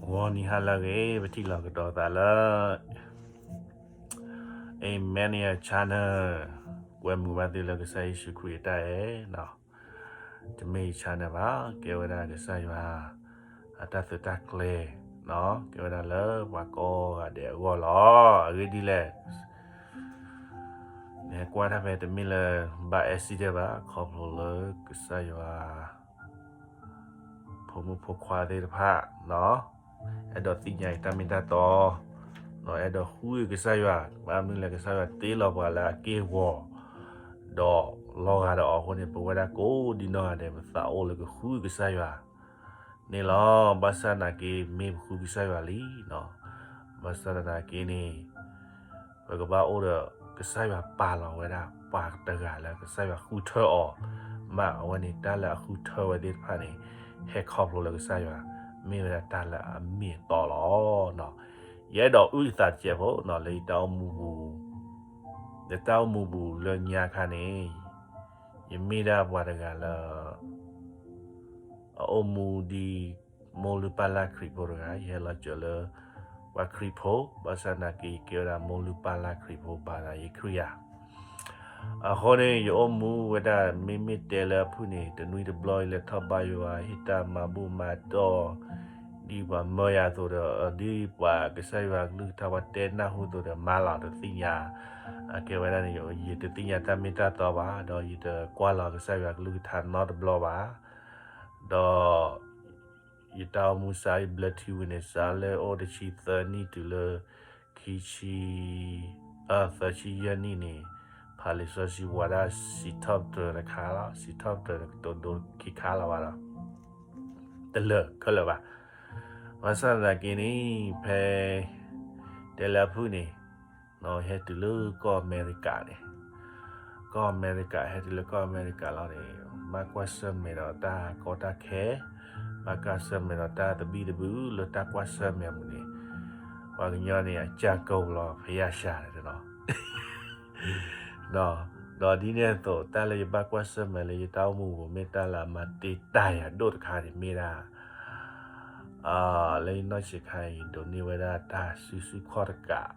ဂီၤနံၤဟါလၢအဂ့ၤ ပထံၣ်လိာ်ကဒီးသးလၢ Emmanuel Channel, ကွဲမုာ်ဘၣ်သုလၢကစၢ်ယ့ၣ်ၡူးခရံာ်အတၢ်အဲၣ်, တမ့ၢ်ယ channel ဘၣ်, ကဲဝဲဒၣ်ကစၢ်ယွၤ အတၢ်သုးတၢ်ကျဲၤ, ကဲဝဲဒၣ်လၢပှၤကိးဂၤဒဲးအဂီၢ်လီၤ. အဂ့ၢ်ဒ်လဲၣ်, နဟဲကွၢ်တၢ်ဖဲတမ့ၢ်လၢ by accident ဘၣ်, ခီဖျိလၢကစၢ်ယွၤ ဖိမုၣ်ဖိခွါသ့ၣ်တဖၣ် အဲၣ်ဒိးသ့ၣ်ညါအံၤတၢ်မ့ၢ်တၢ်တီ, အဲၣ်ဒိးဃုကစၢ်ယွၤ, ဘၣ်မနုၤလဲၣ် ကစၢ်ယွၤတ့လီၤပှၤလၢအက့ၢ်အဂီၤ, ဒီးလီၤဂာ်ဒီးအီၤအဃိန့ၣ် ပဝဲဒၣ်ကိးဒံနီၢ်ဂၤဒဲး ပသးအိၣ်လၢကဃုကစၢ်ယွၤန့ၣ်လီၤ. ဘၣ်ဆၣ်သနာ်က့ မ့ၢ်ပဃုကစၢ်ယွၤလံ, ဘၣ်ဆၣ်သနာ်က့န့ၣ် ပကဘၣ်အိၣ်ဒီးကစၢ်ယွၤပာ်လီၤဝဲဒၣ် ပှၤတဂၤလၢကစၢ်ယွၤဃုထၢအီၤ, မ့ၢ်အဝဲန့ၣ် တၢ်လၢအဃုထၢဝဲသ့ၣ်တဖၣ်န့ၣ် ဟဲခီဖျိလၢကစၢ်ယွၤ, မ့ၢ်ဝဲဒၣ်တၢ်လၢအမ့ၢ်အတီလီၤ. ယအဲၣ်ဒိးအုၣ်သးတစဲးဖိ လၢယတၢ်အိၣ်မူပူၤ, လၢတၢ်အိၣ်မူပူၤလၢညါခါန့ၣ် ယမ့ၢ်ဒၣ်ပှၤတဂၤလၢ အအိၣ်မူဒ် မိၢ်လုၢ်ပၢ်လၢ်ခရံာ်ဖိတဂၤ, ယဟဲလီၤစၢၤလၢ ပှၤခရံာ်ဖိ, ဘၣ်ဆၣ်သနာ်က့ ယကဲဝဲဒၣ်မိၢ်လုၢ်ပၢ်လၢ်ခရံာ်ဖိ ဘၣ်သးယ့ခရံာ်ယၤ အဃိန့ၣ် ယအိၣ်မူဝဲဒၣ် မ့မ့ၢ်တဲလၢအဖုၣ်န့ၣ် တနွံတဘျီ ယလဲၤထီၣ်ဘါယွၤ ဟ့ၣ်တၢ်မၤဘူၣ်မၤတီၢ် ဒ်ပှၤမၢယၤအသိးဒီး ဒ်ပှၤကစၢ်ယွၤကလုၢ်ကထါပှၤတဲနၢ်ဟူအသိးဒီး မၤလီၤတသ့ၣ်ညါ, အကဲဝဲဒၣ်န့ၣ် ယတသ့ၣ်ညါတၢ်မ့ၢ်တၢ်တီဘၣ်, ဒီးယတကွၢ်လီၤကစၢ်ယွၤကလုၢ်ကထါနီတဘျီဘၣ်, ဒီး ယတၢ်အိၣ်မူစး ယဘျၢထံဝံၤန့ၣ် စးလၢအိၣ်တဆံသၢနံၣ်တုၤလၢ ခံဆံ, အၢ သၢဆံယဲၢ်နံၣ်န့ၣ် ဖးလံာ်စီဆှံဝဲဒၣ် စံးထီၣ်ပတြၢၤတခါလီၤ, စံးထီၣ်ပတြၢၤန့ၣ် ကတိၤဒိခံခါလီၤဘၣ်ဒီး တလၢာ်ခဲလၢာ်ဘၣ်. ဘၣ်ဆၣ်သနာ်က့န့ၣ် ဖဲ တဲလၢအဖုၣ်န့ၣ် ဟဲတုၤလၢကီၢ်အမဲရကၤန့ၣ်, ကီၢ်အမဲရကၤ ဟဲတုၤလၢကီၢ်အမဲရကၤလီၤန့ၣ် ဘၣ်ကွၢ်ဆၢၣ်မဲာ်ဒီးတၢ်ကီတၢ်ခဲ, ဘၣ်ကွၢ်ဆၢၣ်မဲာ်ဒီးတၢ်သဘံၣ်သဘုၣ်လၢတၢ်ကွၢ်ဆၢၣ်မဲာ်အပူၤန့ၣ်, ပှၤကညီန့ၣ် အကၢ်ကိးလီၤ ဖယၢ်ရှၤန့ၣ်လီၤ. ဒီးဒ်န့ၣ်အသိး တၢ်လၢယဘၣ်ကွၢ်ဆၢၣ်မဲာ်လၢယတၢ်အိၣ်မူပူၤ မ့ၢ်တၢ်လၢအမၤတ့ၢ်တၢ်ယၤဒိၣ်တခါန့ၣ်မ့ၢ်ဒၣ် လၢယနီၢ်ဆံးခါအံၤ ယဒိးန့ၢ်ဝဲဒၣ်တၢ်စုဆူၣ်ခီၣ်တကး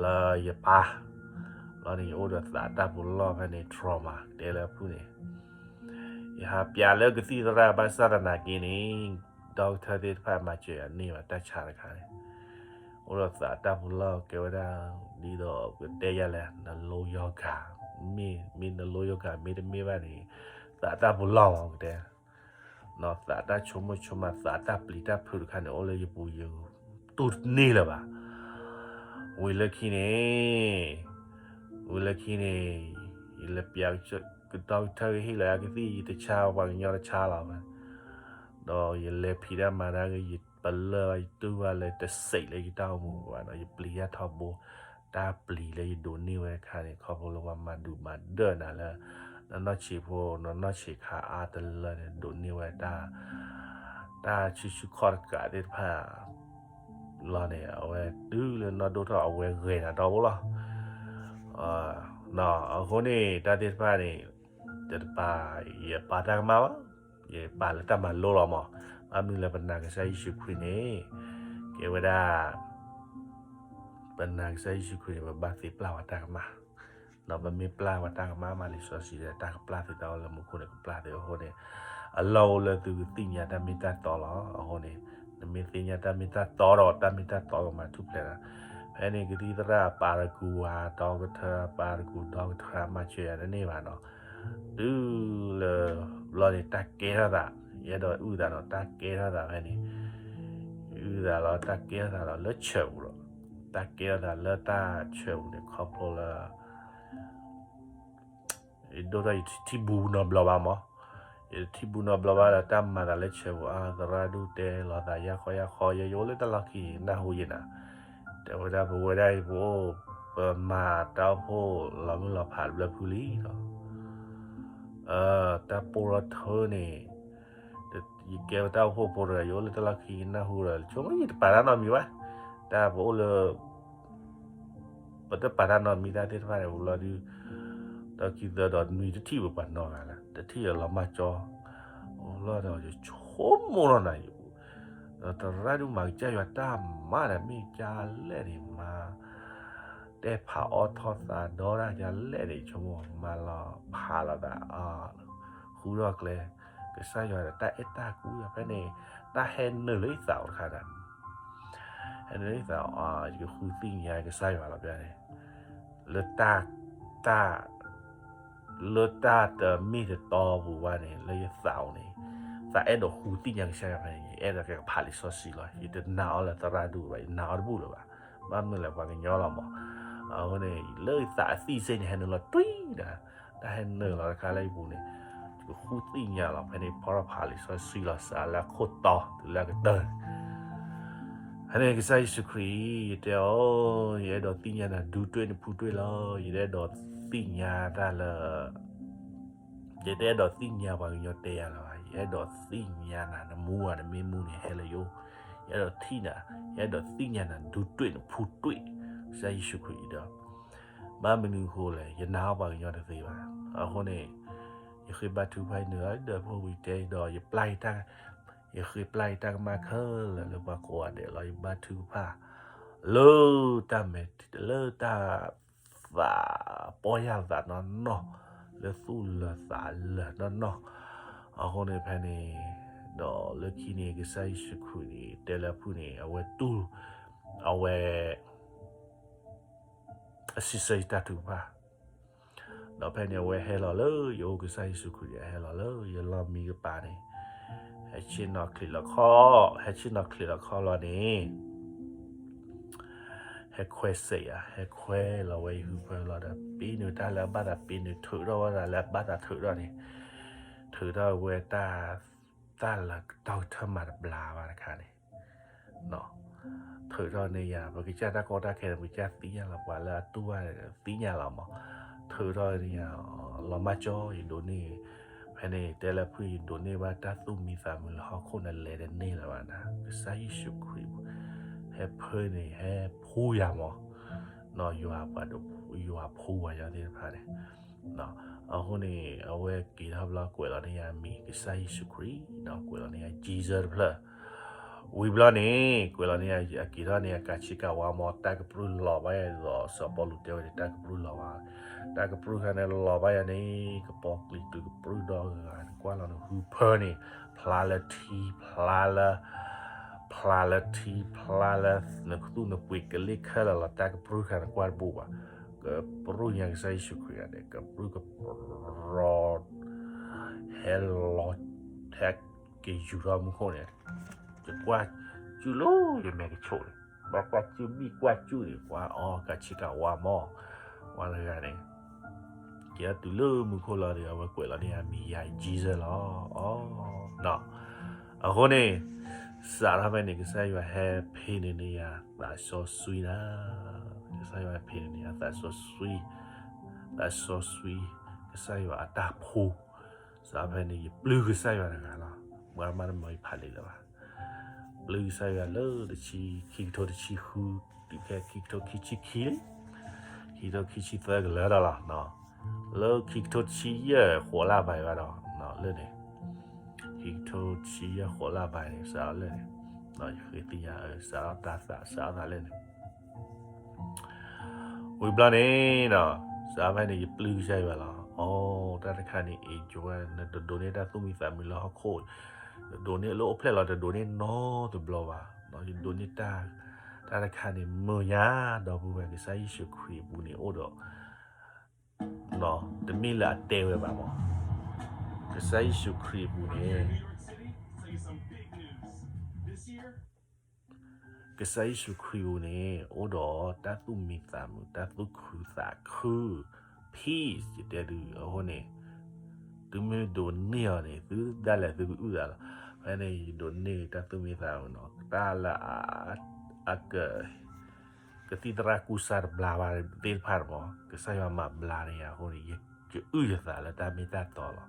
လၢယပၢ်, လီၤန့ၣ် ယအိၣ်ဒီးသးတၢ်ပူၤလီၢ်ဖဲန့ၣ် trauma တဲလၢအဖုၣ်န့ၣ်, ယဟးပျးလၢကသံၣ်သရၣ် ဘၣ်ဆၣ်သနာ်က့န့ၣ် doctor သ့ၣ်တဖၣ်မၤစၢၤယၤန့ၢ်ဘၣ်တၢ်ဆါတခါန့ၣ်, အိၣ်ဒီးသးတၢ်ပူၤလီၢ် ကဲဝဲဒၣ် ဒ်သိးပတဲယၤလဲၣ် နလိယီၤဂၤ, မ့ၢ် မ့ၢ်နလိယီၤဂၤ မ့တမ့ၢ်ဘၣ်န့ၣ် သးတၢ်ပူၤလီၢ်မး ကတဲ သးတၢ်ဆိကမိၣ်ဆိကမး သးတၢ်ပျံၤတၢ်ဖုးတခါန့ၣ် အိၣ်လၢယပူၤ ယတူၢ်တန့ၢ်လၢၤဘၣ်. ဝံၤလၢခံန့ၣ်, ဝံၤလၢခံန့ၣ်, ယလဲၤပျး ကဒီကထၢကဟ့ၣ်လီၤယၤကသံၣ် ယတဆါ ပှၤကညီတဆါလီၤဘၣ်. ဒီးယလဲၤဖံးတၢ်မၤတၢ်ဂ့ၤ ယပလၢၢ် ယတူၢ်ဘၣ်လၢတစဲးလၢယတၢ်အိၣ်မူဘၣ်ဒီး ယပျံၤယၢ်ထီဘိ တၢ်ပျံၤလၢယဒိးန့ၢ်ဝဲတခါန့ၣ် ခီဖျိလၢပှၤမၤဒုးမၤဒၢးနၤလၢ နနီၢ်ဆံးဖိ နနီၢ်ဆံးခါအါတလၢန့ၣ် ဒိးန့ၢ်ဝဲတၢ် တၢ်ဆူၣ်ဆူၣ်ခီၣ်တကးသ့ၣ်တဖၣ်လီၤန့ၣ် အဝဲတုၤလၢနီၢ်ဒိၣ်ထီၣ် အဝဲဂဲၤနၤဒီဘိလီၤ. အဃိန့ၣ် တၢ်သ့ၣ်တဖၣ်န့ၣ် တတပာ် ယပာ်တၢ်ကမၣ်ဘၣ်, ယပာ်လၢတၢ်မၤလိလီၤမး. ဘၣ်မနုၤလၢပနာ်ကစၢ်ယ့ၣ်ၡူးခရံာ်န့ၣ် ကဲဝဲဒၣ် ပနာ်ကစၢ်ယ့ၣ်ၡူးခရံာ်န့ၣ် ပဘၣ်သ့ပျၢ်ဝဲတၢ်ကမၣ်, ဒီးပမ့ၢ်ပျၢ်ဝဲတၢ်ကမၣ်မး လံာ်စီဆှံတဲ တၢ်ကပျၢ်သုတၢ်အိၣ်လၢမူခိၣ်န့ၣ် ကပျၢ်သုအဃိန့ၣ် အလီၢ်အိၣ်လၢသုကသ့ၣ်ညါတၢ်မ့ၢ်တၢ်တီလီၤ. အဃိန့ၣ် နမ့ၢ်သ့ၣ်ညါတၢ်မ့ၢ်တၢ်တီဒီး တၢ်မ့ၢ်တၢ်တီကမၤထူၣ်ဖျဲးနၤ. ဖဲန့ၣ်ကသံၣ်သရၣ်အပာ်တကူၤဝဲ ဒီကထၢအပာ်တကူၤ ဒီကထၢအမၤစၢၤယၤတန့ၢ်ဘၣ်နီၤ. တုၤလၢ ဘျီန့ၣ် တၢ်ကဲထီၣ်သး, ယအဲၣ်ဒိးအုၣ်သးနီၤ တၢ်ကဲထီၣ်သးဖဲန့ၣ်, အုၣ်သးလီၤ တၢ်ကဲထီၣ်သးလီၤလၢဆၢပူၤလီၤ. တၢ်ကဲထီၣ်သးလၢတၢ်ဆၢပူၤန့ၣ် ခီဖျိလၢ ယဒိၣ်ထီၣ်ယထံၣ်ဘူးနီတဘျီဘၣ်မး, ယတထံၣ်ဘူးနီတဘျီဘၣ်ဒီး တၢ်မၤသးလၢဆၢပူၤ အါ သရၣ်ဒူၣ်တဲလီၤသးယၢ်ခီယၢ်ခီ ယဲယအိၣ်လၢတၢ်လီၢ်ခံ နၢ်ဟူယဲနၤ, တဲဝဲဒၣ်ပဝဲဒၣ်အံၤ ပအိၣ် ပမၤတၢ်အိၣ်ဖှိၣ်လီၤမုၢ်လီၤဖးတဘျၢဖုလံလီၤ. တၢ်ပိၢ်ထီၣ်ထၢန့ၣ် ယကဲဝဲတၢ်အိၣ်ဖှိၣ်ဖိတဂၤ ယအိၣ်လၢတၢ်လီၢ်ခံ ယနၢ်ဟူဒီး ဆိကမိၣ်ယတပာ်တၢ်နီတမံၤဘၣ်, တၢ်ပအိၣ်လၢ ပတပာ်တၢ်နီတမံၤတၢ်သ့ၣ်တဖၣ်န့ၣ် အိၣ်လီၤဒုး ဒီးခံသၢဒီးနွံတထံၣ်ပပှၤနီတဂၤလၢ တထံၣ်ဒီးလီၤမၢ်ကၠီ, အိၣ်လီၤဒီးယဆိကမိၣ်လီၤနၤ, ဒီးသရၣ်ဒိၣ်မၤကစၢ်ယွၤတၢ်မၤဒီး မ့ၢ်ကလဲၣ်န့ၣ် မၤ တဲဖးအီထီၣ်သးဒီတၢ်ကလဲၣ်န့ၣ် ဆိကမိၣ်မၤလီၤဖးလီၤသး ဃူထီၣ်ကျဲ ကစၢ်ယွၤဒီးတၢ်အဲၣ်တၢ်ကွံဖဲန့ၣ် တၢ်ဟဲနုာ်လၢယသးအိၣ်တခါဒီး ဟဲနုာ်လၢယသး ယကဃုသ့ၣ်ညါကစၢ်ယွၤလီၤဖဲန့ၣ် လၢတၢ် တၢ် လၢတၢ်တမ့ၢ်တတီပူၤဘၣ်န့ၣ် လၢယသးအိၣ်န့ၣ် သးအဲၣ်ဒိးဃုသ့ၣ်ညါကစၢ်ယွၤဖဲန့ၣ် ယအဲၣ်ဒိးကဖးလံာ်စီဆှံလီၤ. ယတနာ်အီၤလၢသရၣ်ဒိၣ်ဘၣ်, ယနာ်အီၤတဘူၣ်လၢၤဘၣ်. ဘၣ်မနုၤလဲၣ် ပှၤကညီလီၤမး. အဃိန့ၣ် လၢယသးအသံၣ်စ့ၢ်န့ၣ် ဟဲနုာ်လီၤတွံၢ်ဒီး တၢ်ဟဲနုာ်လီၤတခါလၢယပူၤန့ၣ် ယကဃုသ့ၣ်ညါလီၤ. ဖဲန့ၣ်ဖီထီၣ်ဖးလံာ်စီဆှံလီၤ စးလၢအခိၣ်တီတုၤလၢအကတၢၢ် ဖဲန့ၣ်ကစၢ်ယ့ၣ်ၡူးခရံာ် ယတဲအီၤ, ယအဲၣ်ဒိးသ့ၣ်ညါနၤ ဒူတွ့ၣ်နဖူတွ့ၣ်လီၤ. ယတအဲၣ်ဒိးသ့ၣ်ညါတၢ်လၢ ယတအဲၣ်ဒိးသ့ၣ်ညါပှၤကညီတဲယၤလၢၤဘၣ်. ယအဲၣ်ဒိးသ့ၣ်ညါနၤ နမူဧါ နမ့ၢ်မူန့ၣ် ဟဲလၢယအိၣ်. ယအဲၣ်ဒိးထံၣ်နၤ, ယအဲၣ်ဒိးသ့ၣ်ညါနၤ ဒူတွ့ၣ်နဖူတွ့ၣ် ကစၢ်ယ့ၣ်ၡူးခရံာ်ဒီး ဘၣ်မနုၤအဃိလဲၣ် ယနာ်အီၤပှၤကညီတသ့ဘၣ်. အဃိန့ၣ် ယဃ့ဘါထုကဖၣ် ယနုာ်လီၤဒီးဖိဝံၤတဲဒီး ယပျၢ်ယတၢ် ယဃ့ပျၢ်ယတၢ်ကမၣ်ခဲလၢာ်လၢပှၤကိးဂၤဒဲးလီၤ. ယဘါထုကဖၣ် လၢတၢ်မဲာ် လၢတၢ်သးပီၢ်ယၢ်သးနီၢ်နီၢ်, လၢသူၣ်လၢာ်သးလၢာ်နီၢ်နီၢ်. အဃိန့ၣ်ဖဲန့ၣ် ဒီးလၢခံန့ၣ် ကစၢ်ယ့ၣ်ၡူးခရံာ်န့ၣ် တဲလၢအဖုၣ်န့ၣ် အဝဲတူၢ် အဝဲ အစံးဆၢယတၢ်ထုကဖၣ် ဒီးဖဲန့ၣ် အဝဲဟဲလီၤလၢယအိၣ် ကစၢ်ယ့ၣ်ၡူးခရံာ်န့ၣ် ဟဲလီၤလၢယလီၢ်မံကပၤန့ၣ်, ဟဲဆ့ၣ်နီၤချံးလီၤခီ, ဟဲဆ့ၣ်နီၤချံးလီၤခီလီၤန့ၣ်, ဟဲခွဲးစဲးယၤ, ဟဲခွဲးလီၤဝဲယဟုဖၢလီၤဒီး ပ့ၤနုာ်တၢ်လၢအဘၣ်သးပ့ၤနုာ် ထုးထီၣ်ဝဲဒၣ်လၢအဘၣ်သးထုးထီၣ်န့ၣ်, ထုးထီၣ်ဝဲတၢ် တၢ်လၢတၢ်ကထၢမၤတဘျါဘၣ်တခါန့ၣ် ထုးထီၣ်န့ၢ်ယၤ ပကစၢ်တၢ်ကီတၢ်ခဲန့ၣ် ပကစၢ်သ့ၣ်ညါလီၤ ပှၤလၢအတူၢ်ဘၣ်သ့ၣ်ညါလီၤမး, ထုးထီၣ်န့ၢ်ယၤ လီၤမၢ်ကၠီ ယဒိးန့ၢ်, ဖဲန့ၣ် တဲလၢဖုၣ် ယဒိးန့ၢ်ဘၣ်တၢ်သူၣ်မံသးမုာ်လၢဟီၣ်ခိၣ်န့ၣ် လဲၤတန့ၢ်လၢၤဘၣ်နၤ ကစၢ်ယ့ၣ်ၡူးခရံာ် ဟဲဖၢန့ၣ် ဟဲဖှူယၤမး, ယွၤပှၤဒိး ယွၤဖှူဝဲယၤသ့ၣ်တဖၣ်န့ၣ် အဃိန့ၣ် အဝဲက့ၤထီၣ်ဘျီကွဲးလီၤန့ၢ်ယၤမံၤ ကစၢ်ယ့ၣ်ၡူးခရံာ်, ကွဲးလီၤန့ၢ်ယၤ Jesus တဖျၢၣ်, ဝံၤဘျီန့ၣ် ကွဲးလီၤန့ၢ်ယၤ အက့ၤထီၣ်န့ၣ် အကးဆ့ကၤဝါမး တၢ်ကပြုၢ်လီၤဘၣ်ယၤဒီး စီၤပီလူးတဲဝဲန့ၣ် တၢ်ကပြုၢ်လီၤဘၣ်, တၢ်ကပြုၢ်ခါန့ၣ်လီၤဘၣ်ယၤန့ၣ် ကပီၤကျံၤတုၤကပြုၢ်ဒီဂၤ နကွၢ်လီၤနဟုဖၢန့ၣ် ဖျါလၢထံ ဖျါလၢ ဖျါလၢထံ ဖျါလၢနသူၣ်နပှ့ၤကလ့ၢ်ခဲလၢာ်လီၤ တၢ်ကပြုၢ်ခါန့ၣ်ကွၢ်တဘိဘၣ်, ကပြုၢ်ညါကစၢ်ယ့ၣ်ၡူးခရံာ်ဂၤန့ၣ် ကပြုၢ်ကပြီၤ ဟဲလီၤ ဟဲက့ၤယူၤထီၣ်မူခိၣ်န့ၣ်, ယကွၢ်စုလၢယမဲာ်ကဆိးန့ၣ်, ဘၣ်ကွၢ်စုဘံၣ်ကွၢ်စုန့ၣ် ကွၢ်အီၤကးဆ့ကၤဝါမး, ဝဲတဂၤန့ၣ် က့ၤတုၤလၢမူခိၣ်လီၤဒီး အဝဲကွဲးလီၤန့ၢ်ယၤမံၤယၤ Jesus လီၤ. အဃိန့ၣ် စးထီၣ်ဖဲန့ၣ် ကစၢ်ယွၤဟဲဖံးန့ၢ်န့ၢ်ယၤသးစီဆှံနၤ, ကစၢ်ယွၤဟဲဖံးန့ၢ်န့ၢ်ယၤသးစီဆှံ, သးစီဆှံ, ကစၢ်ယွၤအတၢ်ဖှူ, စးထီၣ်ဖဲန့ၣ် ယပျုၢ်ကစၢ်ယွၤတဂၤလီၤ. ပှၤမၤတမၤယဖးလံာ်လၢၤဘၣ် ပျုၢ်ကစၢ်ယွၤလၢတဆံ ခံကထိတဆံဃု တုၤဖဲခံကထိခံဆံခံလံ, ခံကထိခံဆံသၢကလၢာ်ဒီးလီၤ, လၢခံကထိတဆံယဲၢ်ဃိးလါဘၣ်ဘၣ်ဒီး လၢန့ၣ်, ခံကထိတဆံယဲၢ်ဃိးလါဘၣ်န့ၣ် စးထီၣ်လၢန့ၣ်, ယဃ့သ့ၣ်ညါ စးထီၣ်တၢ်သး စးထီၣ်သးလၢန့ၣ် ဝံၤဘျီန့ၣ်ဒီး စးဖဲန့ၣ် ယပျုၢ်ကစၢ်ယွၤလီၤ. အိ တၢ်တခါန့ၣ် အ့ၣ် ကၠိဝဲ နတဒိးန့ၢ်တၢ်သူၣ်မံသးမုာ်လၢဟီၣ်ခိၣ်, တဒိးန့ၢ်လၢအိၣ်ဖျဲၣ်လီၤ တဒိးန့ၢ်နီတဘျီဘၣ်. ယဒိးန့ၢ်တၢ်, တၢ်တခါန့ၣ် မုာ်ညါ ဒီပုၢ်ဝဲၢ် ကစၢ်ယ့ၣ်ၡူးခရံာ်အပူၤန့ၣ်အိၣ်ဒီး တမ့ၢ်လၢအတဲဝဲဘၣ်မး, ကစၢ်ယ့ၣ်ၡူးခရံာ်အပူၤန့ၣ် ကစၢ်ယ့ၣ်ၡူးခရံာ်အပူၤန့ၣ် အိၣ်ဒီးတၢ်သူၣ်မံသးမုာ် တၢ်သူၣ်ခုသးခု, peace ယတဲသုအဃိန့ၣ်, သုမ့ၢ်ဒိးန့ၢ်အီၤန့ၣ် သုဒၣ်လဲာ်သုကအုၣ်သးလီၤ. ဖဲန့ၣ် ယဒိးန့ၢ်တၢ်သူၣ်မံသးမုာ်နီၤ တၢ်လၢအ အက ကသံၣ်သရၣ်ကူစါတဘျါဘၣ်သ့ၣ်တဖၣ်မး ကစၢ်ယွၤမၤဘျါန့ၢ်ယၤအဃိန့ၣ် ယကအုၣ်ယသးလၢတၢ်မ့ၢ်တၢ်တီလီၤ.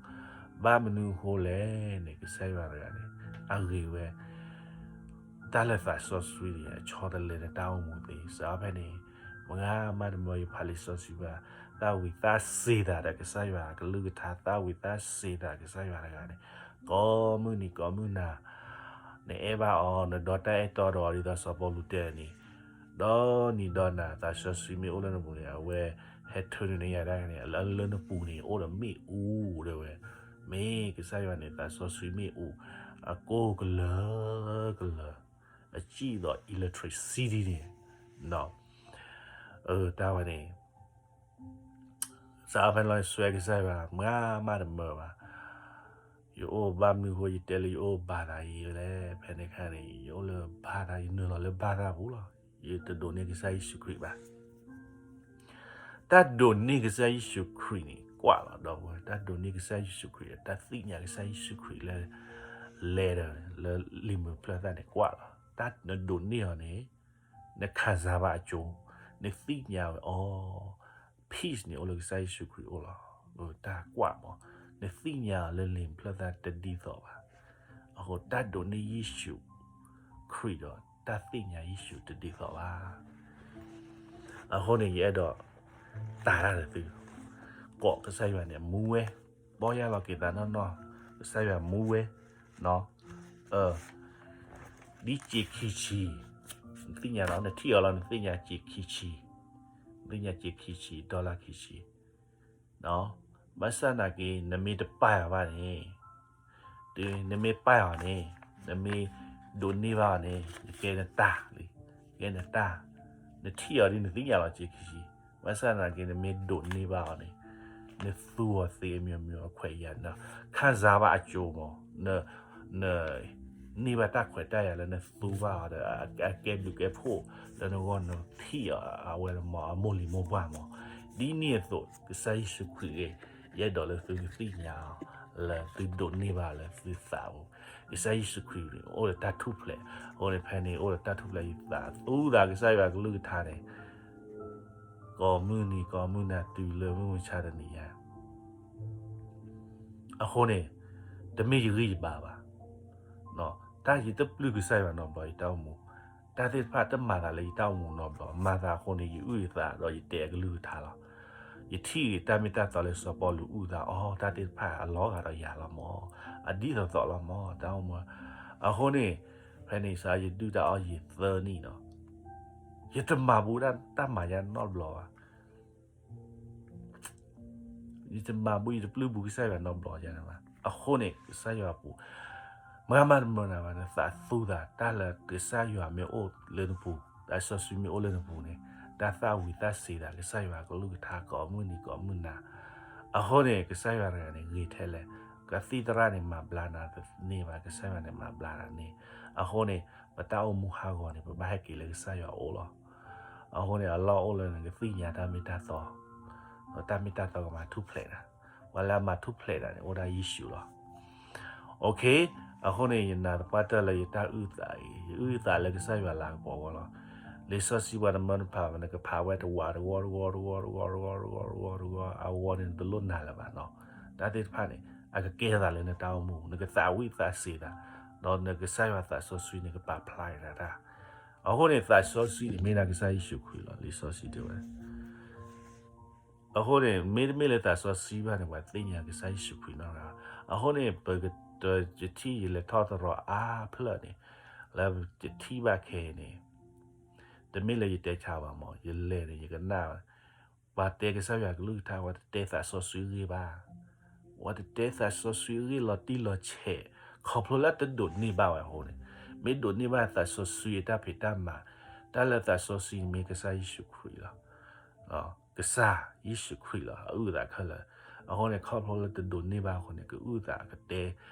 ဘၣ်မနုၤအဃိလဲၣ်န့ၣ် ကစၢ်ယွၤတဂၤန့ၣ် အဂ့ၤဝဲ တၢ်လၢသးစီဆှံန့ၣ် အဆီတလဲလၢတၢ်အိၣ်မူသ့ စးဖဲန့ၣ် မ့ၢ်မၤတမီယဖးလံာ်စီဆှံဘၣ် သးဝံၣ်သးစၢ်သးဒီးကစၢ်ယွၤကလုၢ်ကထါ သးဝံၣ်သးစၢ်သးကစၢ်ယွၤတဂၤန့ၣ် ကိးမုၢ်နံၤကိးမုၢ်နၤ နအဲၣ်ဘၣ်အီၤ နဒီတၢ်အဲၣ်တီဒီးအီၤ ဒ်သိးစီၤပီလူးတဲန့ၣ်, ဒီနံၤဒီနၤ သးစီဆှံမ့ၢ်အိၣ်လၢနပူၤန့ၣ် အဝဲဟဲထၢနုာ်န့ၢ်ယၤဒၣ်န့ၣ် လၢနပူၤန့ၣ် အိၣ်ဒီးမ့ၣ်အူဒၣ်ဝဲ, မ့ၢ်ကစၢ်ယွၤန့ၣ် သးစီဆှံမ့ၣ်အူ အကိၢ်ကလၢာ်ကလၢာ်, အစံၣ်သိး electricity န့ၣ်, တၢ်ဝဲန့ၣ် စးဖဲန့ၣ်လီၤ ယဆှၢကစၢ်ယွၤ မၤမးတမၢဘၣ်. ယအိၣ်ဘၣ်မနုၤအဃိ ယတဲလၢယအိၣ်ဘါသးယံာ်လဲၣ်, ဖဲန့ၣ်ခါန့ၣ် ယအိၣ်လၢဘါသး ယနုာ်လီၤလၢဘါသးပူၤလီၤ. ယတဒိးန့ၢ်ကစၢ်ယ့ၣ်ၡူးခရံာ်ဘၣ်. တၢ်ဒိးန့ၢ်ကစၢ်ယ့ၣ်ၡူးခရံာ်န့ၣ် ကွၢ်လီၤ ဒီပုၢ်ဝဲၢ်, တၢ်ဒိးန့ၢ်ကစၢ်ယ့ၣ်ၡူးခရံာ် တၢ်သ့ၣ်ညါကစၢ်ယ့ၣ်ၡူးခရံာ်လၢ လဲၤဒီး လၢလံာ်မုာ်ဖျၢၣ်သၣ်န့ၣ် ကွၢ်လီၤ. တၢ်နဒိးန့ၢ်အီၤန့ၣ် နခံစားဘၣ်အကၠိ, နသ့ၣ်ညါဝဲအီၤ, peace န့ၣ် အိၣ်လၢကစၢ်ယ့ၣ်ၡူးခရံာ်အအိၣ်လီၤ. တၢ်ကွၢ်မး, နသ့ၣ်ညါအီၤလၢလံာ်မုာ်ဖျၢၣ်သၣ်တဒ်သိးဘၣ်. အဃိ တၢ်ဒိးန့ၢ်ယ့ၣ်ၡူးခရံာ်ဒီး တၢ်သ့ၣ်ညါယ့ၣ်ၡူးတဒ်သိးဘၣ်. အဃိန့ၣ် ယအဲၣ်ဒိး သးတၢ်ဒီးသု, ကိးကစၢ်ယွၤန့ၣ် မူဝဲ, ပီၢ်ယၢ်လီၤက့ၤသးနီၢ်နီၢ်, ကစၢ်ယွၤမူဝဲ, ဒ်စ့ခံဆံ, နသ့ၣ်ညါလီၤ နထံၣ်အီၤလီၤ နသ့ၣ်ညါစ့ခံဆံ, နသ့ၣ်ညါစ့ခံဆံ dollar ခံဆံ, ဘၣ်ဆၣ်သနာ်က့ နမ့ၢ်တပာ်အီၤဘၣ်န့ၣ်, တုၤနမ့ၢ်ပာ်အီၤန့ၣ်, နမ့ၢ်ဒိးန့ၢ်ဘၣ်အီၤန့ၣ် နကဲနတၢ်လံ, ကဲနတၢ်, နထံၣ်အီၤဒ်နသ့ၣ်ညါလီၤစ့ခံဆံ, ဘၣ်ဆၣ်သနာ်က့ နမ့ၢ်ဒိးန့ၢ်ဘၣ်အီၤန့ၣ်, နသူအီၤသ့အမျိုးမျိုးအခွဲးအယာ်န့ၣ်, ခံစားဘၣ်အကၠိမး, န န့ၢ်ဘၣ်တၢ်ခွဲးတၢ်ယာ်လၢနသူဘၣ်အီၤဒီး အကဲဘျုးကဲဖှိၣ်လၢနဂီၢ် နထံၣ်အီၤအဝဲလၢမး အမိၢ်လံၤမိၢ်ပှၢ်မး, ဒ်န့ၣ်အသိး ကစၢ်ယ့ၣ်ၡူးခရံာ်ဂ့ၤ, ယအဲၣ်ဒိးလၢသုကသ့ၣ်ညါအီၤ လၢသုဒိးန့ၢ်ဘၣ်လၢသုသးပူၤ, ကစၢ်ယ့ၣ်ၡူးခရံာ်န့ၣ် အိၣ်ဒီးတၢ်ထူၣ်ဖျဲး, အဃိန့ၣ် ဖဲန့ၣ်အိၣ်ဒီးတၢ်ထူၣ်ဖျဲး ယသးသူသးကစၢ်ယွၤကလုၢ်ကထါန့ၣ် ကိးမုၢ်နံၤကိးမုၢ်နၤတုၤလၢမုၢ်မဆါတနံၤညါ အဃိန့ၣ် တမ့ၢ်ယဂံၢ်ယဘါဘၣ်. တၢ်ယတပျုၢ်ကစၢ်ယွၤနီတဘျီ ယတၢ်အိၣ်မူ, တၢ်သ့ၣ်တဖၣ်တမၤသးလၢယတၢ်အိၣ်မူနီတဘျီ, မၤသးအဃိန့ၣ် ယအုၣ်ယသးဒီးယတဲအကလုၢ်ကထါလီၤ. ယထံၣ်ဂ့ၤတၢ်မ့ၢ်တၢ်တီလၢစီၤပီလူးအုၣ်သး, အိ တၢ်သ့ၣ်တဖၣ်အလီၤဂာ်ဒီးယၤလီၤမး, အဒ်သိးသိးလီၤမး တၢ်အိၣ်မူ. အဃိန့ၣ် ဖဲန့ၣ်စ့ၢ် ယဒုၣ်တၢ်အီၣ်ယံာ်သၢနံၣ်နီၤ, ယတမၤဘူးတၢ်မၤယါနီတဘျီဘၣ်. ယတမၤဘူး ယတပျုၢ်ဘူးကစၢ်ယွၤနီတဘျီဘၣ်. အဃိန့ၣ် ကစၢ်ယွၤပူၤ မၤမၤတမၢနၤဘၣ်, နသးသူသး တၢ်လၢကစၢ်ယွၤမ့ၢ်အိၣ်လၢနပူၤ, သးစီဆှံမ့ၢ်အိၣ်လၢနပူၤန့ၣ် တၢ်သၣ်ဝံၤသးစ့ၤသး ကစၢ်ယွၤကလုၢ်ကထါကိးမုၢ်နံၤကိးမုၢ်နၤ. အဃိန့ၣ် ကစၢ်ယွၤတဂၤန့ၣ် ဂ့ၤထဲလဲၣ်, ကသံၣ်သရၣ်န့ၣ် မၤဘျါနၤတန့ၢ်ဘၣ်, ကစၢ်ယွၤန့ၣ်မၤဘျါနၤန့ၣ်. အဃိန့ၣ် ပတၢ်အိၣ်မူဟးဂီၤန့ၣ် ပဘၣ်ဟဲက့ၤလၢကစၢ်ယွၤအအိၣ်လီၤ. အဃိန့ၣ် အလီၢ်အိၣ်လၢနကသ့ၣ်ညါတၢ်မ့ၢ်တၢ်တီ, ဒီးတၢ်မ့ၢ်တၢ်တီကမၤထူၣ်ဖျဲးနၤ, ပှၤလၢအမၤထူၣ်ဖျဲးနၤန့ၣ် အိၣ်ဒၣ်ယ့ၣ်ၡူးလီၤ. အဃိန့ၣ် ယနာ်သပှၢ်တၢၢ်လၢယတၢ်အုၣ်သးအံၤ ယအုၣ်သးလၢကစၢ်ယွၤလၤကပီၤအဂီၢ်လီၤ. လံာ်စီဆှံပှၤတမၢတဖး နကဖးဝဲတဝးတဂီၢ်တဂီၢ်တဂီၢ်တဂီၢ်တဂီၢ်တဂီၢ်တဂီၢ်တဂီၢ်တဂီၢ် အဂီၢ်န့ၣ် နတလိၣ်နာ်လၢၤဘၣ်နီၤ. တၢ်သ့ၣ်တဖၣ်န့ၣ် အကကဲသးလၢနတၢ်အိၣ်မူ နကသးဝံၣ်သးစ့ၤသး, ဒီးနကစၢ်ယွၤသးစီဆှံန့ၣ် ကပာ်ဖျါက့ၤနၤတၢ်. အဃိန့ၣ် သးစီဆှံန့ၣ် မ့ၢ်ဒၣ်ကစၢ်ယ့ၣ်ၡူးခရံာ်လီၤ. လံာ်စီဆှံတဲဝဲ အဃိန့ၣ် မ့တမ့ၢ်လၢသးစီဆှံဘၣ်န့ၣ် ပှၤသ့ၣ်ညါကစၢ်ယ့ၣ်ၡူးခရံာ်နီတဂၤ. အဃိန့ၣ် ပကတထံၣ်ယလဲၤထီၣ်သရီအါဖျၢၣ်န့ၣ် လၢယထံၣ်ဘၣ်ခဲအံၤန့ၣ် တမ့ၢ်လၢယတဲဆါဘၣ်မး ယလဲၤန့ၣ် ယကနၣ် ပှၤတဲကစၢ်ယွၤကလုၢ်ကထါ ပှၤတတဲသးစီဆှံအဂ့ၢ်ဘၣ်. ပှၤတတဲသးစီဆှံအဂ့ၢ်လီၤတံၢ်လီၤဆဲး ခီဖျိလၢတဒိးန့ၢ်ဘၣ်ဝဲအဃိန့ၣ်, မ့ၢ်ဒိးန့ၢ်ဘၣ်သးစီဆှံအတၢ်ဖံးတၢ်မၤ, တၢ်လၢသးစီဆှံမ့ၢ်ကစၢ်ယ့ၣ်ၡူးခရံာ်လီၤ. ကစၢ်ယ့ၣ်ၡူးခရံာ်လီၤ အအုၣ်သးခဲလၢာ်. အဃိန့ၣ် ခီဖျိလၢတဒိးန့ၢ်ဘၣ်အဃိန့ၣ် ကအုၣ်သးကတဲ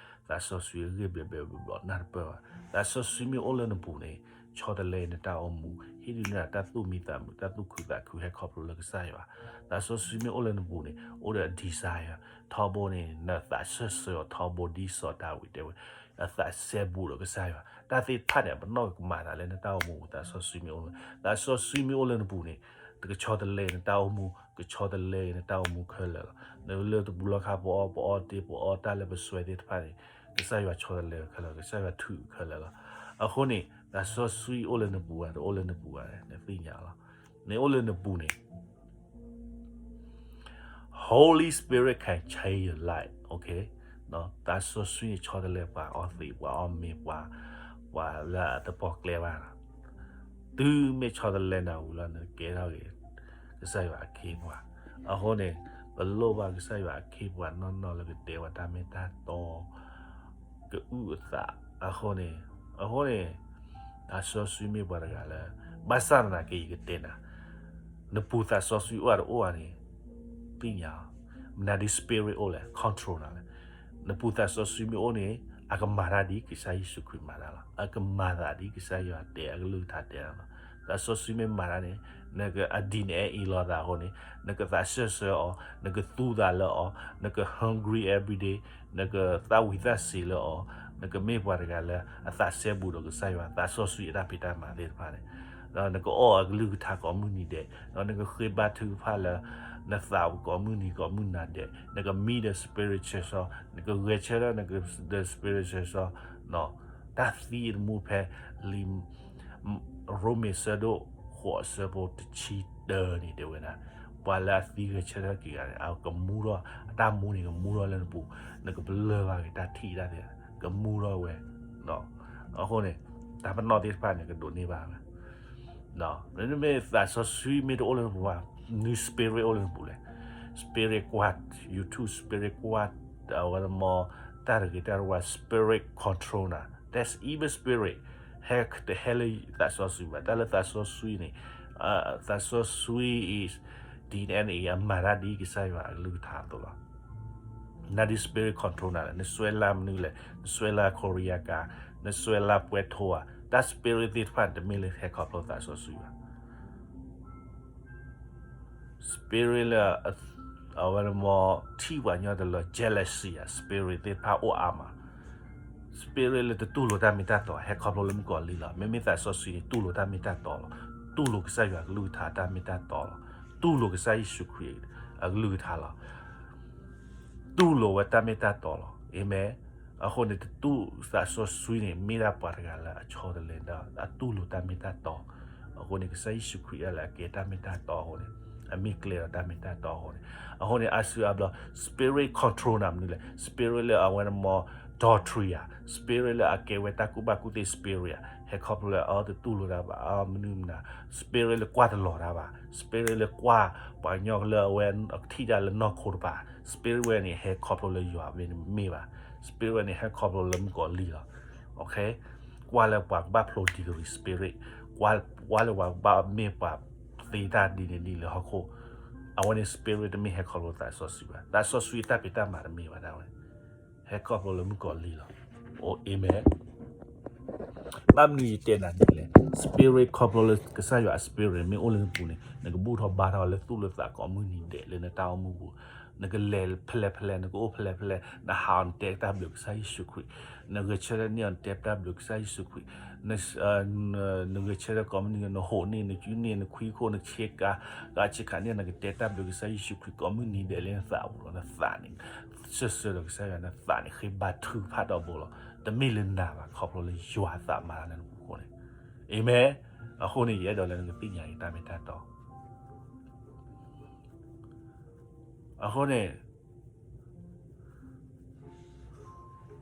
သးစီဆှံအဂ့ၢ်ဘျဲးဘျဲးဘျီဘျီနၢ်တပၢၢ်ဘၣ်. သးစီဆှံမ့ၢ်အိၣ်လၢနပူၤန့ၣ် ဆီတလဲနတၢ်အိၣ်မူ, ဟ့ၣ်ဒုးနၤတၢ်သူၣ်မံသးမုာ် တၢ်သူၣ်ခုသးခုဟဲခီဖျိလၢကစၢ်ယွၤ. သးစီဆှံမ့ၢ်အိၣ်လၢနပူၤန့ၣ် အိၣ်ဒီးအ desire ထီဘိန့ၣ် နသးဆၢဆၢအီၤထီဘိဒ်စီၤဒၤဝံးတဲဝဲ အသးစဲဘူးဒီးကစၢ်ယွၤ. တၢ်သ့ၣ်တဖၣ်န့ၣ် ပနီၣ်ကမၤသးလၢနတၢ်အိၣ်မူ သးစီဆှံမ့ၢ်အိၣ်လၢ, သးစီဆှံမ့ၢ်အိၣ်လၢနပူၤန့ၣ် ကဆီတလဲနတၢ်အိၣ်မူ, ကဆီတလဲနတၢ်အိၣ်မူခဲလၢာ်လီၤ. နလၢတပူၤလီၢ်ခါပအီၣ်, ပအီတ့ၢ်, ပအီတၢ်လၢပစွဲသ့ၣ်တဖၣ်န့ၣ် ကစၢ်ယွၤဆီတလဲခဲလၢာ်, ကစၢ်ယွၤထုးခဲလၢာ်လီၤ. အဃိန့ၣ် သးစီဆှံအိၣ်လၢနပူၤဧါ, တအိၣ်လၢနပူၤဧါ, နသ့ၣ်ညါလီၤ. နအိၣ်လၢနပူၤန့ၣ် Holy Spirit can change your life, okay? သးစီဆှံန့ၣ် ဆီတလဲပှၤအီသံး, ပှၤအီမ့ၤ, ပှၤ, ပှၤလၢအတပီၣ်ကျဲဘၣ်လီၤ. တုၤမ့ၢ်ဆီတလဲနၤဝံၤလီၤ နကဲထီၣ်က့ၤ ကစၢ်ယွၤအခ့အပှၤ. အဃိန့ၣ် ပလိၣ်ဘၣ်ကစၢ်ယွၤအခ့အပှၤနီၢ်နီၢ်လၢကတဲဝဲတၢ်မ့ၢ်တၢ်တီ ကအုၣ်အသး. အဃိန့ၣ်, အဃိန့ၣ် သးစီဆှံမ့ၢ်ပှၤတဂၤလၢ ဘၣ်ဆၣ်သနာ်က့ ယကတဲနၤ, နပူၤသးစီဆှံအိၣ်အတအိၣ်ဧါန့ၣ် သ့ၣ်ညါအီၤ. မနုၤဒ် spirit အိၣ်လဲၣ် control နၤလဲၣ်. နပူၤသးစီဆှံမ့ၢ်အိၣ်န့ၣ် အကမၤတၢ်ဒ်ကစၢ်ယ့ၣ်ၡူးခရံာ်မၤတၢ်လီၤ. အကမၤသးဒ်ကစၢ်ယွၤတဲ အကလုၢ်ကထါတဲလီၤ. သးစီဆှံမ့ၢ်မၤတၢ်န့ၣ် နကအဒံးနအဲၣ်အ့လီၤသးအဃိန့ၣ် နကသးစၢၢ်ဆၢအီၤ, နကသူသးလၢအီၤ, နက hungry every day, နကသၣ်ဝံၤသၣ်စ့ၤလၢအီၤ, နကမ့ၢ်ပှၤတဂၤလၢအသးစဲဘူးဒီးကစၢ်ယွၤ သးစီဆှံအတၢ်ဖံးတၢ်မၤသ့ၣ်တဖၣ်န့ၣ်, ဒီးနကအီၣ်အကလုၢ်ကထါကိးမုၢ်နံၤဒဲး, ဒီးနကဃ့ဘါထုကဖၣ်လၢ နသးပူၤကိးမုၢ်နံၤကိးမုၢ်နၤဒဲး, နကမံဒီး spiritual စီ, နကဂဲၤဆၢထၢၣ် နက the spiritual စီ, တၢ်သံအတမူဖဲလံာ် ရိမ့ၤဆၢဒိၣ်ဃိးအဆၢဖိတဆံတၢန့ၣ် တဲဝဲဒၣ်, ပှၤလၢအသံဂဲၤဆၢထၢၣ်က့ၤဂၤန့ၣ် အကမူထီၣ်, အတၢ်မူန့ၣ်ကမူထီၣ်လၢနပူၤ, နကပလၢၢ်ဘၣ်က့ၤတၢ်ထံၣ်တၢ်သ့ၣ်, ကမူထီၣ်ဝဲ. အဃိန့ၣ် တၢ်ပနီၣ်သ့ၣ်တဖၣ်န့ၣ် ကဒိးန့ၢ်ဘၣ်ဝဲ မ့မ့ၢ်သးစီဆှံမ့ၢ်တအိၣ်လၢနပူၤဘၣ်, န spirit အိၣ်လၢနပူၤလဲၣ်. Spirit ကွၢ် YouTube, spirit ကွၢ် အဝဲမ့ၢ် တၢ်တဂ့ၤတၢ်တဝါ spirit control နၤ, that's evil spirit, ဟဲတဟဲလၢသးစီဆှံဘၣ်. တၢ်လၢသးစီဆှံန့ၣ်, သးစီဆှံ is DNA အမၤတၢ်ဒ်ကစၢ်ယွၤအကလုၢ်ကထါအသိးလီၤ. နၤဒ် spirit control နၤလဲၣ်, နစွဲလၢမနုၤလဲၣ်, နစွဲလၢခိရံယါကၤ, နစွဲလၢပှဲၤထိဧါ, တၢ် spirit သ့ၣ်တဖၣ်န့ၣ် တမ့ၢ်လၢဟဲခီဖျိသးစီဆှံဘၣ်. spirit လၢ အဝဲမ့ၢ်ထံၣ်ပှၤညီတလၢ jealousy ဧါ, spirit သ့ၣ်တဖၣ်အိၣ်အါမး. spirit လၢတတူၢ်လိာ်တၢ်မ့ၢ်တၢ်တီ ဟဲခီဖျိလၢမုၣ်ကီၤလံၢ်လီၤ. မ့မ့ၢ်သးစီဆှံန့ၣ် တူၢ်လိာ်တၢ်မ့ၢ်တၢ်တီလီၤ. တူၢ်လိာ်ကစၢ်ယွၤအကလုၢ်ကထါတၢ်မ့ၢ်တၢ်တီလီၤ. တူၢ်လိာ်ကစၢ်ယ့ၣ်ၡူးခရံာ်အကလုၢ်ကထါလီၤ. တူၢ်လိာ်ဝဲတၢ်မ့ၢ်တၢ်တီလီၤ. အၤမ့ၣ်. အဃိန့ၣ် တတူၢ်သးစီဆှံန့ၣ် မ့ၢ်ဒၣ်ပှၤတဂၤလၢအဆီတလဲဒီး အတူၢ်လိာ်တၢ်မ့ၢ်တၢ်တီ. အဃိန့ၣ် ကစၢ်ယ့ၣ်ၡူးခရံာ်ဒၣ်လဲာ်အကဲတၢ်မ့ၢ်တၢ်တီအဃိန့ၣ် အမ့ၢ်ကျဲဒီးတၢ်မ့ၢ်တၢ်တီအဃိန့ၣ်, အဃိန့ၣ် အါစုအါဘျီ spirit control နၤမနုၤလဲၣ်, spirit လၢအဝဲမ့ၢ် adultery ဧါ, spirit လၢအကဲဝဲတၢ်ကူၣ်ဘၣ်ကူၣ်သ့ spirit ဧါ, ဟဲခီဖျိလၢအတတူၢ်လိာ်တၢ်ဘၣ် မနုၤမနုၤ, spirit လၢကွၢ်တလီၤတၢ်ဘၣ်, spirit လၢကွၢ်ပှၤကညီလၢအဝဲထံၣ်တၢ်လၢနီၢ်ခိတပၤ, spirit ဝဲန့ၣ် ဟဲခီဖျိလၢယွၤမ့ၢ်တမ့ၢ်ဘၣ်, spirit ဝဲန့ၣ် ဟဲခီဖျိလၢမုၣ်ကီၤလံၢ်လီၤ. ကွၢ်လၢပှၤကဘၣ်ဖျိ degree spirit, ကွၢ်လၢပှၤကဘၣ်မ့ၢ်ပှၤသ့တၢ်ဒ်န့ၣ်ဒ်လၢဟီၣ်ခိၣ်, အဝဲန့ၣ် spirit တမ့ၢ်ဟဲခီဖျိသးစီဆှံဘၣ်. သးစီဆှံတၢ်ဖံးတၢ်မၤတမ့ၢ်ဘၣ်ဒၣ်ဝဲ, ဟဲခီဖျိလၢမုၣ်ကီၤလံၢ်လီၤ. အိၣ်အၤမ့ၣ်. ဘၣ်မနုၤယတဲနၤန့ၣ်လဲၣ်, spirit ခီဖျိလၢကစၢ်ယွၤအ spirit မ့ၢ်အိၣ်လၢနပူၤန့ၣ် နကဘူၣ်ထီၣ်ဘါထီၣ်လၢသူၣ်လၢသးကိးမုၢ်နံၤဒဲးလၢနတၢ်အိၣ်မူပူၤ, နကလဲၤဖဲလဲၣ်ဖဲလဲၣ်, နကအိၣ်ဖဲလဲၣ်ဖဲလဲၣ်, နဟးအီၤနတဲတၢ်ဘျုးကစၢ်ယ့ၣ်ၡူးခရံာ်, နဂဲၤဆၢထၢၣ်န့ၢ်အီၤနတဲတၢ်ဘျုးကစၢ်ယ့ၣ်ၡူးခရံာ်, နဂဲၤဆၢထၢၣ်ကိးမုၢ်နံၤ နဟူးန့ၢ် နစုန့ၢ် နခွံခိၣ် နဆ့ကၤ, ဂၤဆ့ကၤန့ၣ် နကတဲတၢ်ဘျုးကစၢ်ယ့ၣ်ၡူးခရံာ်ကိးမုၢ်နံၤဒဲးလၢနသးပူၤလီၤ. နသးန့ၣ် စၢၢ်စၢၢ်ဒီးကစၢ်ယွၤ နသးန့ၣ် ဃ့ဘါထုကဖၣ်ဒီးဘိလီၤ. တမ့ၢ်လၢနၤဘၣ် ခီဖျိလၢယွၤအသးမၤလၢနပူၤအဃိန့ၣ်, အၤမ့ၣ်. အဃိန့ၣ် ယအဲၣ်ဒိးလၢနကသ့ၣ်ညါအံၤတၢ်မ့ၢ်တၢ်တီ အဃိန့ၣ် ယ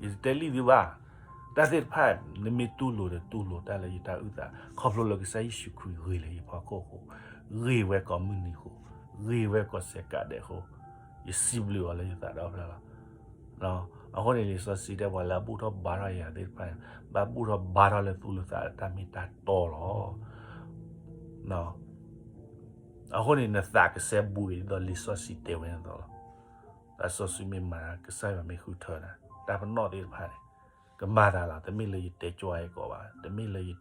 တတဲလံသုဘၣ်, တၢ်သ့ၣ်တဖၣ် နမ့ၢ်တူၢ်လိာ်ဒီးတူၢ်လိာ်တၢ်လၢယတၢ်အုၣ်သး ခီဖျိလၢကစၢ်ယ့ၣ်ၡူးခရံာ်ဂ့ၤလၢယဖီခိၣ်အဃိ, ဂ့ၤဝဲကိးမုၢ်နံၤအဃိ, ဂ့ၤဝဲကိးဆဲးကးဒဲးအဃိ, ယစံးဘျုးအီၤလၢယသးဒီဖျၢၣ်လီၤ. အဃိန့ၣ် လံာ်စီဆှံတဲပှၤလၢအဘူၣ်ထီၣ်ဘါထီၣ်ယၤသ့ၣ်တဖၣ်န့ၣ် ဘၣ်ဘူၣ်ထီၣ်ဘါထီၣ်လၢသူၣ်လၢသးတၢ်မ့ၢ်တၢ်တီလီၤ. အဃိန့ၣ် နသးကစဲဘူးအံၤဒ်သိးလံာ်စီဆှံတဲဝဲန့ၣ်အသိးလီၤ. သးစီဆှံမ့ၢ်မၤ ကစၢ်ယွၤမ့ၢ်ဃုထၢနၤ တၢ်ပနီၣ်သ့ၣ်တဖၣ်န့ၣ် ကမၤသးလီၤ. တမ့ၢ်လၢယတဲကၠွအံၤကီးဘၣ်, တမ့ၢ်လၢ ယ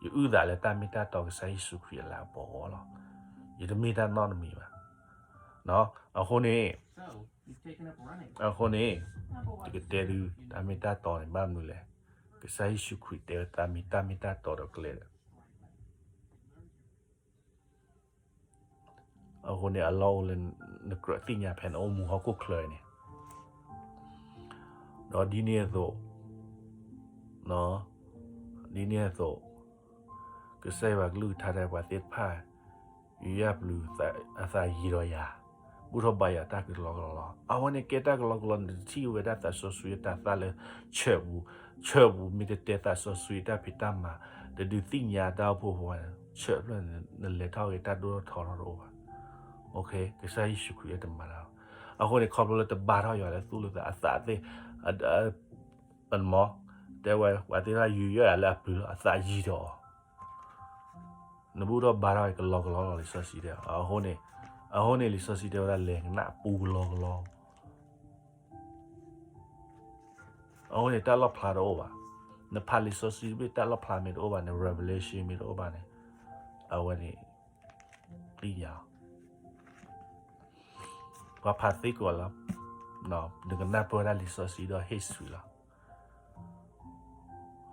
အုၣ်သးလၢတၢ်မ့ၢ်တၢ်တီကစၢ်ယ့ၣ်ၡူးခရံာ်အလၤကပီၤအဂီၢ်လီၤ. ယတမ့ၢ်တၢ်နီတမံၤဘၣ်. အဃိန့ၣ်, အဃိန့ၣ်, ယကတဲဒုး တၢ်မ့ၢ်တၢ်တီန့ၣ် ဘၣ်မနုၤလဲၣ်. ကစၢ်ယ့ၣ်ၡူးခရံာ်တဲဝဲတၢ်မ့ၢ်တၢ်တီဒီးကျဲဒီး အဃိန့ၣ် အလီၢ်အိၣ်လၢနကြၢးသ့ၣ်ညါဖဲနအိၣ်မူဟီၣ်ခိၣ်ချၢအံၤန့ၣ်, ဒီးဒ်န့ၣ်အသိး, ဒ်န့ၣ်အသိး, ကစၢ်ယွၤကလုၢ်ကထါတဲပှၤသ့ၣ်တဖၣ်, ယယၢ်ပျုၤအသးယံၤဒီးယၤ, ပ ဘူၣ်ထီၣ်ဘါယွၤတၢ်ကလီကလီလီၤ. အဝဲန့ၣ်ကဲတၢ်ကလီကလီ နတထံၣ်ဝဲဒၣ်သးစီဆှံအတၢ်သၣ်လၢ ဆၢပူၤ, ဆၢပူၤမ့ၢ်တတဲသးစီဆှံအတၢ်ဖံးတၢ်မၤ, တဒုးသ့ၣ်ညါတၢ်အိၣ်ဖှိၣ်ဖိန့ၣ် ဆၢဖျၢၣ်န့ၣ် နလဲၤထီၣ်ဂ့ၤတၢ်ဒိၣ်ထီၣ်ထီထီၣ်တအိၣ်ဘၣ်. ကစၢ်ယ့ၣ်ၡူးခရံာ်တမၤတၢ်လီၤ. အဃိန့ၣ် ခီဖျိလၢတဘါထီၣ်ယွၤလၢသူၣ်လၢသး အသးသ့ၣ် အမ့ၢ် တဲဝဲ ပှၤသ့ၣ်တဖၣ်ယူးယီၣ်ယၤလၢအပျုၤလီၤ အသးယံၤဒီးအီၤ နဘူၣ်ထီၣ်ဘါထီၣ်ကလီကလီလီၤ လံာ်စီဆှံတဲ. အဃိန့ၣ် အဃိန့ၣ် လံာ်စီဆှံတဲဝဲဒၣ် လဲၤကနၣ်ပူကလီကလီ. အဃိန့ၣ် တၢ်လီၣ်ဖျါတအိၣ်ဘၣ်. နဖးလံာ်စီဆှံတဘ့ၣ် တၢ်လီၣ်ဖျါမ့ၢ်တအိၣ်ဘၣ်န့ၣ် revelation မ့ၢ်တအိၣ်ဘၣ်န့ၣ် အဝဲန့ၣ် သ့ၣ်ညါအီၤ ပှၤဖးသ့ကိးလီၤ. နကနၢ်ပၢၢ်ဝဲဒၣ်လံာ်စီဆှံဒီးဟ့ၣ်ဆူၣ်လီၤ.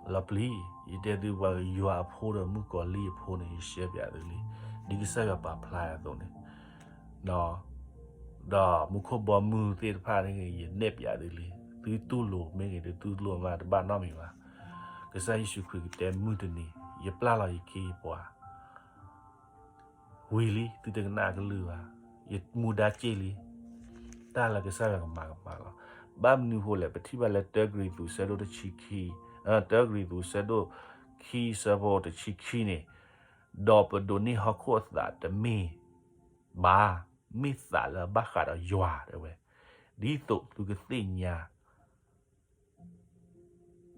လီၤပျံၤ ယတဲသုပှၤယွၤအဖိဒီးမုၣ်ကီၤလံၢ်အဖိန့ၣ် ယရှဲပၠးသုလံ. ဒ်ကစၢ်ယွၤပာ်ဖျါအသိးန့ၣ် ဒီးမူခိၣ်ဘီမုၢ်သ့ၣ်တဖၣ်န့ၣ် ယနဲၣ်ပၠးသုလံ. သုတူၢ်လိာ်မ့ၢ်ဂ့ၤ သုတူၢ်လိာ်မး တဘၣ်နီတမံၤဘၣ်. ကစၢ်ယ့ၣ်ၡူးခရံာ်ကတဲမုၢ်တနံၤ ယပျၢ်လီၤယခ့ယပှၤ ဝံၤလံ သုတကနၣ်အကလုၢ်ဘၣ်. ယမူဒါစ့ၢ်လံ. တၢ်လၢကစၢ်ယွၤကမၤကမၣ်လီၤ. ဘၣ်မနုၤအဃိလဲၣ် ပထံၣ်ဘၣ်လၢ တၢကရံၣ်သူး ဆၢဒိၣ်တဆံခံ, တၢကရံၣ်သူး ဆၢဒိၣ်ခံ ဆၢဖိတဆံခံန့ၣ်, ဒီးပဒိးန့ၢ်ဟီၣ်ခိၣ်အသးတမ့ၢ်ဘၣ်, မ့ၢ်သးလၢအဘၣ်ဃးဒီးယွၤ တဲဝဲ, ဒ်သိးသုကသ့ၣ်ညါ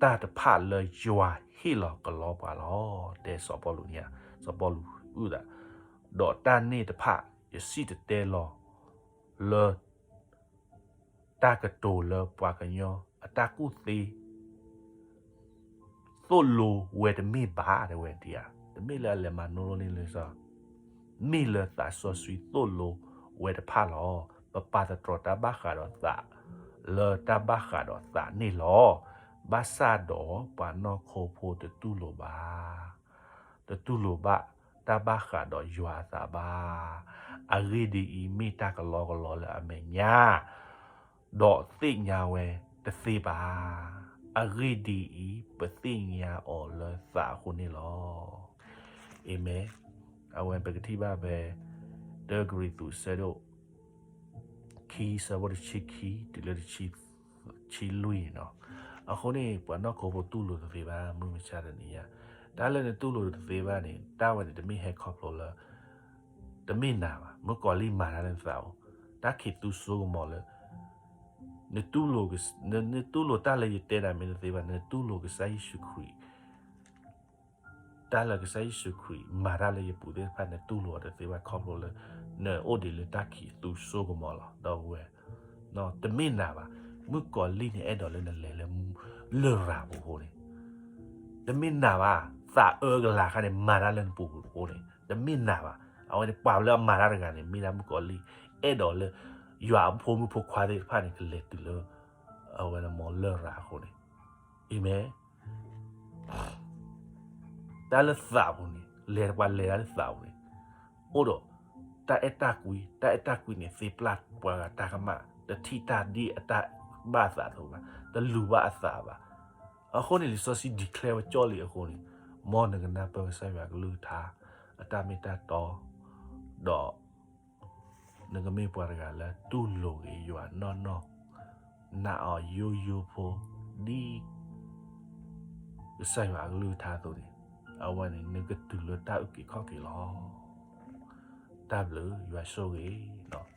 တၢ်တဖၣ်လၢယွၤဟ့ၣ်လီၤကလီပှၤလီၤ. တဲစီၤပီလူးန့ၣ်ဧါ, စီၤပီလူးအုၣ်သး, ဒီးတၢ်န့ၣ်တဖၣ် ယစံၣ်တဲၤတဲလီၤလၢ တၢ်ကတိၤလၢပှၤကညီအတၢ်ကူၣ်သ့ သိၣ်လိဝဲတမ့ၢ်ဘၣ် တဲဝဲဒ်ဧါ, တမ့ၢ်လၢအလဲၤမၤနီၣ်လိန့ၢ်လၢ မ့ၢ်လၢသးစီဆှံသိၣ်လိဝဲတဖၣ်လီၤ. ပပာ်သတြီၤတၢ်ဘၣ်ဃးဒီးသး လၢတၢ်ဘၣ်ဃးဒီးသးန့ၣ်လီၤ. ဘၣ်ဆၣ်ဒီးပှၤနီၢ်ခိဖိတတူၢ်လိာ်ဘၣ်, တတူၢ်လိာ်ဘၣ်တၢ်ဘၣ်ဃးဒီးယွၤအသးဘၣ်. အဂ့ၢ်ဒ်အံၤ, မ့ၢ်တၢ်ကလီကလီလၢအမဲာ်ညါ ဒီးသ့ၣ်ညါဝဲတသ့ဘၣ်. အဂ့ၢ်ဒ်အံၤ, ပသ့ၣ်ညါအီၤလၢသးအဃိန့ၣ်လီၤ. အၤမ့ၣ်. အဝဲပကထံၣ်ဘၣ်ဖဲ တၢကရံၣ်သူး ဆၢဒိၣ် ခံ ဆၢဖိတဆံခံ တုၤလၢတဆံ ဆံလွံၢ်န့ၣ်လီၤ. အဃိန့ၣ် ပှၤနီၢ်ခိဖိတူၢ်လိာ်တသ့ဘၣ် မုၢ်မဆါတနံၤညါ, တၢ်လၢနတူၢ်လိာ်တသ့ဘၣ်န့ၣ် တၢ်ဝဲန့ၣ် တမ့ၢ်ဟဲခီဖျိလၢ တမ့ၢ်နၤဘၣ်. မုၣ်ကီၤလံၢ်မၤတၢ်လၢနသးအိၣ်, တၢ်ခံးသူစိကမီၤလၢ နတူၢ်လိာ်, နတူၢ်လိာ်တၢ်လၢယတဲနၤမ့ၢ်တသ့ဘၣ်, နတူၢ်လိာ်ကစၢ်ယ့ၣ်ၡူးခရံာ် တၢ်လၢကစၢ်ယ့ၣ်ၡူးခရံာ်မၤတၢ်လၢယပူၤသ့ၣ်တဖၣ် နတူၢ်လိာ်အီၤတသ့ဘၣ် ခီဖျိလၢ နအိၣ်ဒံးလၢတၢ်ခံးသူစိကမီၤလီၤ. ဒီပုၢ်ဝဲၢ်, တမ့ၢ်နၤဘၣ်. မုၣ်ကီၤလံၢ်န့ၣ် အဲၣ်ဒိးလၢနလဲၤလၢ လရာ်ပူၤအဃိန့ၣ် တမ့ၢ်နၤဘၣ်. သးအၢကလၤခါန့ၣ် မၤတၢ်လၢနပူၤအဃိန့ၣ် တမ့ၢ်နၤဘၣ်. အဝဲန့ၣ် ပှၤလၢအမၤတၢ်တဂၤန့ၣ် မ့ၢ်ဒၣ်မုၣ်ကီၤလံၢ် အဲၣ်ဒိးလၢ ယွၤအဖိမုၣ်ဖိခွါသ့ၣ်တဖၣ်န့ၣ် ကလဲၤတုၤလၢ အဝဲန့ၣ်မီၤလရာ်အဃိန့ၣ်. အၤမ့ၣ်. တၢ်လၢသးပူၤန့ၣ် လဲၤပှၤလဲၤတၢ်လၢသးပူၤန့ၣ် အိၣ်ဒီး တၢ်အဲၣ်တၢ်ကွံ, တၢ်အဲၣ်တၢ်ကွံန့ၣ် သ့ပျၢ်ပှၤဂၤတၢ်ကမၣ်, တထံၣ်တၢ်ဒ်အတၢ်ဘၣ်အသးအသိးဘၣ်, တလူၤဘၣ်အသးဘၣ်. အဃိန့ၣ် လံာ်စီဆှံ declare ဝဲကၠီလံအဃိန့ၣ်, မ်နကနၢ်ပၢၢ်ကစၢ်ယွၤအကလုၢ်ကထါ အတၢ်မ့ၢ်တၢ်တီ, ဒီး နကမ့ၢ်ပှၤတဂၤလၢတူၢ်လိာ်က့ၤယွၤနီၢ်နီၢ်, နာ်အီၤယိယိဖိ, ဒ် ကစၢ်ယွၤအကလုၢ်ကထါအသိးန့ၣ်, အဝဲန့ၣ် နကတုၤလၢတၢ်အုၣ်က့ၤခီၣ်က့ၤလီၤ. တၢ်ဘျုး, ယွၤဆိၣ်ဂ့ၤ,